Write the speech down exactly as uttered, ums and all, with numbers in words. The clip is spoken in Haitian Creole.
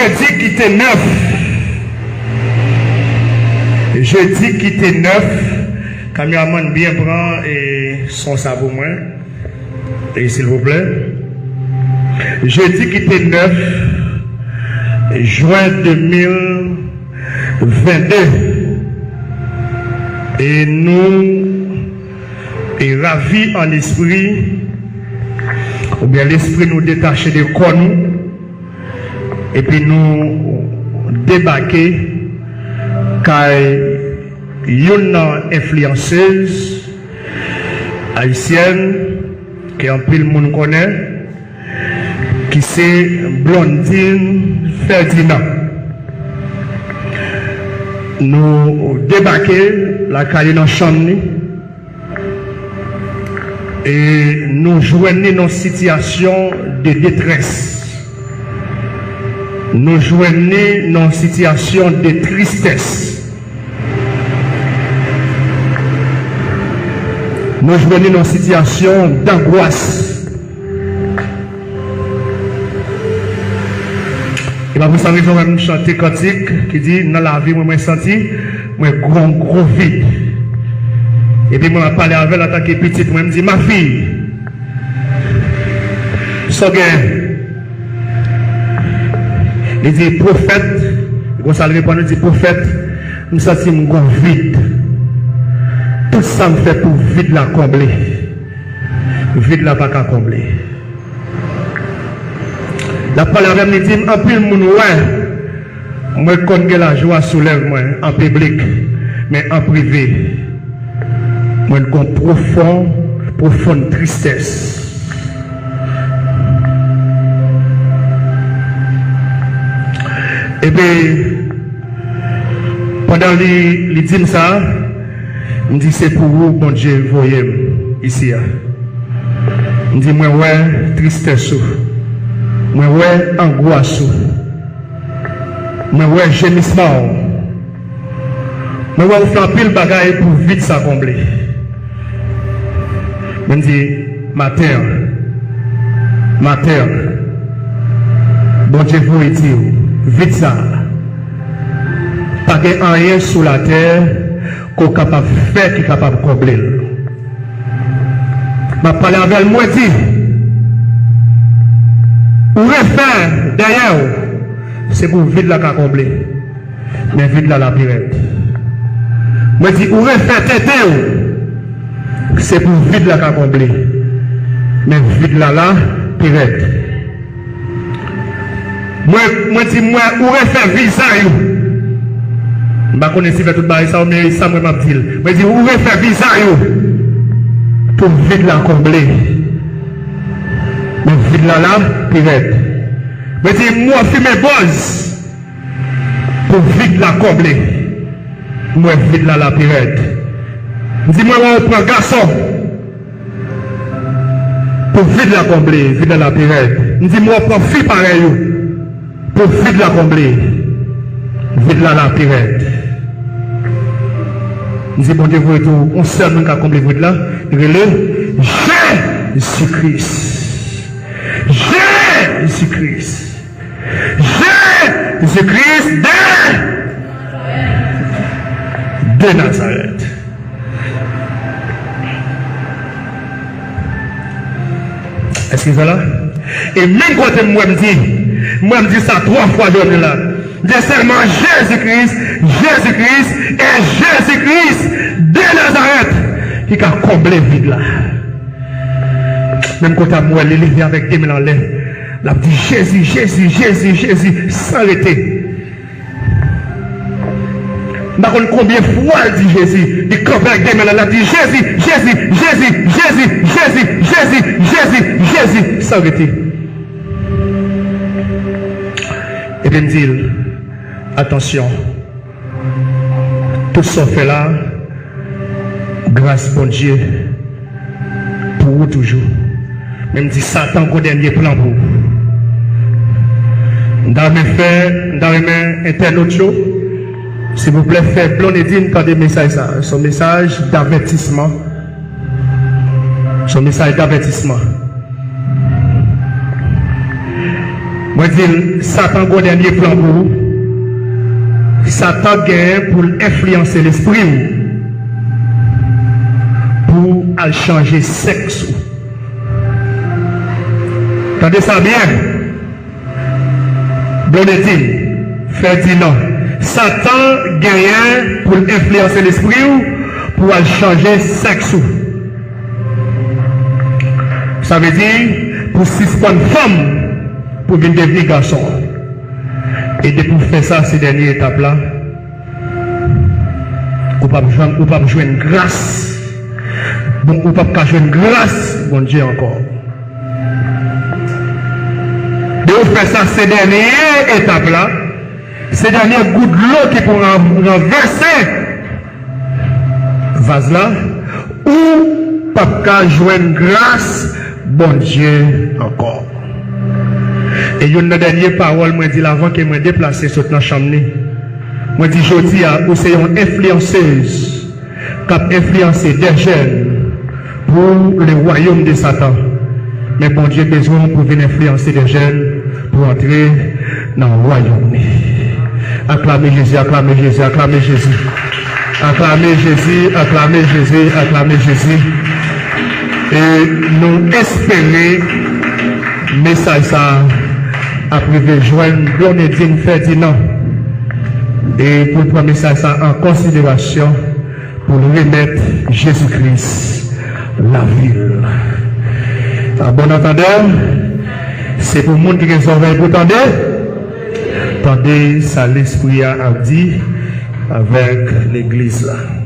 Jedi ki te nèf. Jedi ki te nèf. Kameramann, byen pran e son sa pou mwen. E silvouplè. Jedi ki te nèf jen de mil vennde. E nou e ravi an espri, oubyen lespri nou detache de kò nou, epi nou debake kay youn nan enfliyansez ayisyèn ke anpil moun konnen, ki se Blondine Ferdinand. Nou debake lakay li nan chanm li, e nou jwenn li nan sitiyasyon de detrès. Nou jwenn li nan sitiyasyon de tristès. Nou jwenn li nan sitiyasyon dangwas. E pa pou sa rezon mwen chante kantik ki di, nan lavi mwen, mwen santi mwen gon gwo vid. Epi mwen ap pale avè l antanke pitit mwen, m di, ma fille, sa w gen? Li di, pwofèt, konsa l reponn, li di, pwofèt, m santi m gon vid. Tout sa m fè pou vid la konble. Vid la pa ka konble. L ap pale avè m, li di m, anpil moun wè mwen konn gen lajwa sou lèv mwen an piblik, men an prive, mwen gon pwofon, pwofon tristès. Epi, pandan li, li di m sa, m di, se pou ou Bondye voye m isi a. M di, mwen wè tristès ou. Mwen wè angwas ou. Mwen wè jemisman w. Mwen wè ou fè anpil bagay pou vid sa konble. Men m di, maten an, maten an, Bondye voye di w, vid sa a, pa gen anyen sou latè ke w kapab fè ki kapab konble l. M ap pale avè l, mwen di, ou refè dèyè w, se pou vid la ka konble. Men vid la la pi rèd. Mwen di, ou refè tete w, se pou vid la ka konble. Men vid la la pi rèd. Mwen, mwen di, mwen, ou refè vizaj ou. M pa konnen si fè tout bagay sa yo, men sa mwen m ap di l. Mwen di, ou refè vizaj ou pou vid la konble. Men vid la la pi rèd. Mwen di, m wè w fimen bòz pou vid la konble. M wè vid la la pi rèd. M di, mwen wè w pran gason pou vid la konble, vid la la pi rèd. M di, m wè w pran fi parèy ou pou vid la konble, vid la la pi rèd. M di, Bondye voye tou, yon sèl moun ka konble vid la, li rele Jezi Kris. Jezi Kris. Jezi Kris de, de Nazarèt. Èske sa la? E menm kote m wè m di, m wè m di sa twa fwa jodi la. De sèlman Jezi Kris, Jezi Kris, e Jezi Kris de Nazarèt ki ka konble vid la. Menm kote a m wè li leve avèk de men l anlè. L ap di, Jezi, Jezi, Jezi, Jezi, san rete. M pa konn konbyen fwa l di Jezi. Li kanpe ak de men l anlè, l ap di, Jezi, Jezi, Jezi, san rete. Epi m di l, atansyon. Tout sa w fè la, gras Bondye pou ou toujou. Men m di Satan gon dènye plan pou ou. M ta renmen fè, m ta renmen entènot yo, silvouplè, fè Blondedy tande mesaj sa. Se yon mesaj davètisman. Se yon mesaj davètisman. Mwen di l, Satan gen yon dènye plan pou ou. Satan genyen pou l enfliyanse lespri w pou w al chanje sèks ou. Tande sa byen. Blondedine, Ferdinand, Satan genyen pou l enfliyanse lespri w pou w al chanje sèks ou. Sa vle di pou w sispann fanm pou w vin devni gason. E depi w fè sa, se dènye etap la. Ou p ap jwenn, ou p ap jwenn gras. Bon, ou p ap ka jwenn gras Bondye ankò. Depi w fè sa, se dènye etap la. Se dènye gout dlo ki pou ran- ranvèse vaz la. Ou p ap ka jwenn gras Bondye ankò. E youn nan dènye pawòl mwen di l avan ke mwen deplase sot nan chanm ni. Mwen di, jodi a, ou se yon enfliyansez k ap enfliyanse de jèn pou le wayòm de Satan. Men Bondye bezwen w pou vin enfliyanse de jèn pou antre nan wayòm li. Aklame Jezi, aklame Jezi, aklame Jezi. Aklame Jezi, aklame Jezi, aklame Jezi. E nou espere mesaj sa a ap rive jwenn Blondedine Ferdinand. E pou l pran mesaj sa an konsiderasyon, pou l remèt Jezi Kris lavi l. A bon antandè, se pou moun ki gen zòrèy pou tande, tande sa Lespri a ap di avèk legliz la.